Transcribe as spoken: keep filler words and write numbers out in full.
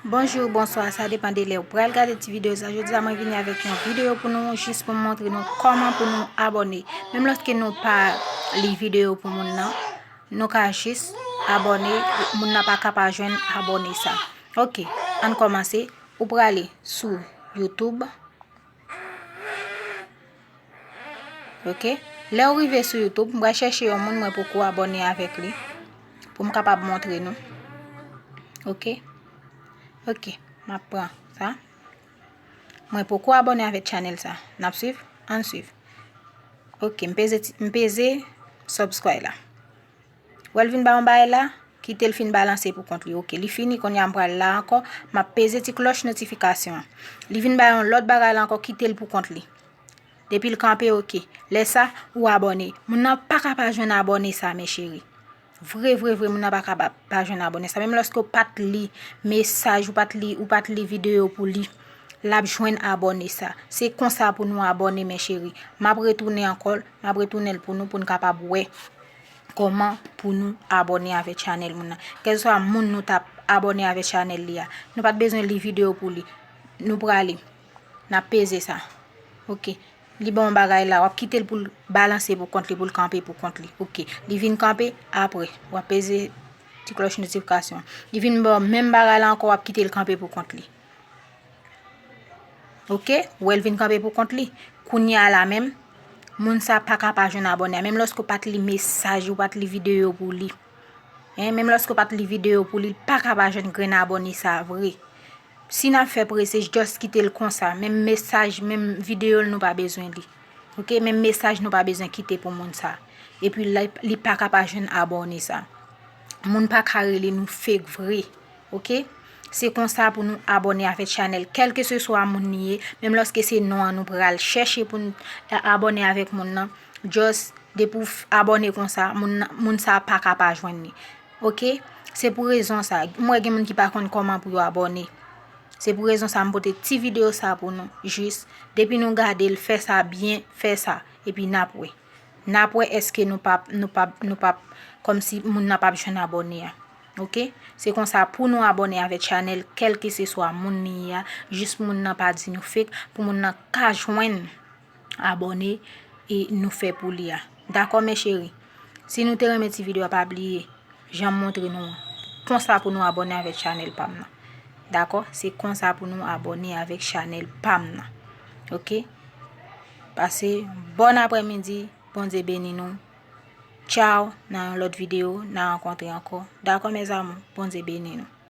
Bonjou, bonswa, sa depann de lè ou pral gade ti videyo sa. Jodi a mwen vini avèk yon videyo pou nou, jis pou m montre nou kòman pou nou abòne. Menm lòske nou pa li videyo pou moun nan, nou ka jis abòne, moun nan pa ka pa jwenn abòne sa. Ok, ann kòmanse. Ou prale sou YouTube. Ok. Lè w rive sou YouTube, m pral chèche yon moun mwen poko abòne avèk li pou m kapab montre nou. Ok. Ok. M ap pran sa. Mwen poko abòne avèk channel sa. N ap swiv? Ann swiv. Ok. M peze, m peze subscribe la. Wè l vin ba yon bagay la, kite l fin balanse pou kont li. Ok, li fini, kounye a m pral la ankò, m ap peze ti klòch notifikasyon an. Li vin ba yon lòt bagay la ankò, kite l pou kont li. Depi l kanpe, ok. Lè sa, ou abòne. Moun nan pa ka pa jwenn abòne sa, mes chéris. Vre, vre, vre, moun nan pa ka pa, pa jwenn abòne sa. Menm lòske w pa t li mesaj, ou pa t li, ou pa t li videyo pou li, l ap jwenn abòne sa. Se konsa pou nou abòne, mes chéris. M ap retounen ankò, m ap retounen l pou nou, pou n kapab wè kòman pou nou abòne avèk channel moun nan. Kèlkeswa moun nou t ap abòne avèk channel li a, nou pa t bezwen li videyo pou li. Nou prale, n ap peze sa. Ok. Li ba w yon bagay la, w ap kite l pou l balanse pou kont li, pou l kanpe pou kont li. Ok. Li vin kanpe, apre, w ap peze ti klòch notifikasyon. Li vin ba w menm bagay la ankò, w ap kite l kanpe pou kont li. Ok, ou wè l vin kanpe pou kont li. Kounye a la menm, moun sa pa ka pa jwenn abòne a. Menm lòske w pa t li mesaj, ou pa t li videyo pou li. Hein, menm lòske w pa t li videyo pou li, l pa ka pa jwenn grenn abòne sa vre. Si n ap fè prese, just kite l konsa. Menm mesaj, menm videyo l nou pa bezwen li. Ok, menm mesaj nou pa bezwen kite pou moun sa. Epi li, li pa ka pa jwenn abòne sa. Moun pa ka rele nou fake vre. Ok? Se konsa pou nou abòne avèk channel, kèlkeswa moun li ye, menm lòske se non an nou pral chèche pou n abòne avèk moun nan. Just depi w abòne konsa, moun, moun sa pa ka pa jwenn li. Ok? Se pou rezon sa. M wè gen moun ki pa konn kòman pou yo abòne. Se pou rezon sa m pote ti videyo sa pou nou. Jis, depi nou gade l, fè sa byen, fè sa. Epi n ap wè. N ap wè èske nou p ap, nou p ap, nou p ap, kòmsi moun nan p ap jwenn abòne a. Ok? Se konsa pou nou abòne avèk channel, kèlkeswa moun li ye a, jis moun nan pa di nou fake, pou moun nan ka jwenn abòne e nou fè pou li a. Dakò, mes chéris? Si nou te renmen ti videyo a, pa bliye, jan m montre nou an. Konsa pou nou abòne avèk channel pa m nan. Dakò? Se konsa pou nou abòne avèk channel pa m nan. Ok? Pase bòn aprèmidi, Bondye beni nou. Tchaw, nan yon lòt videyo, n a rankontre ankò. Dakò, mes amours, Bondye beni nou.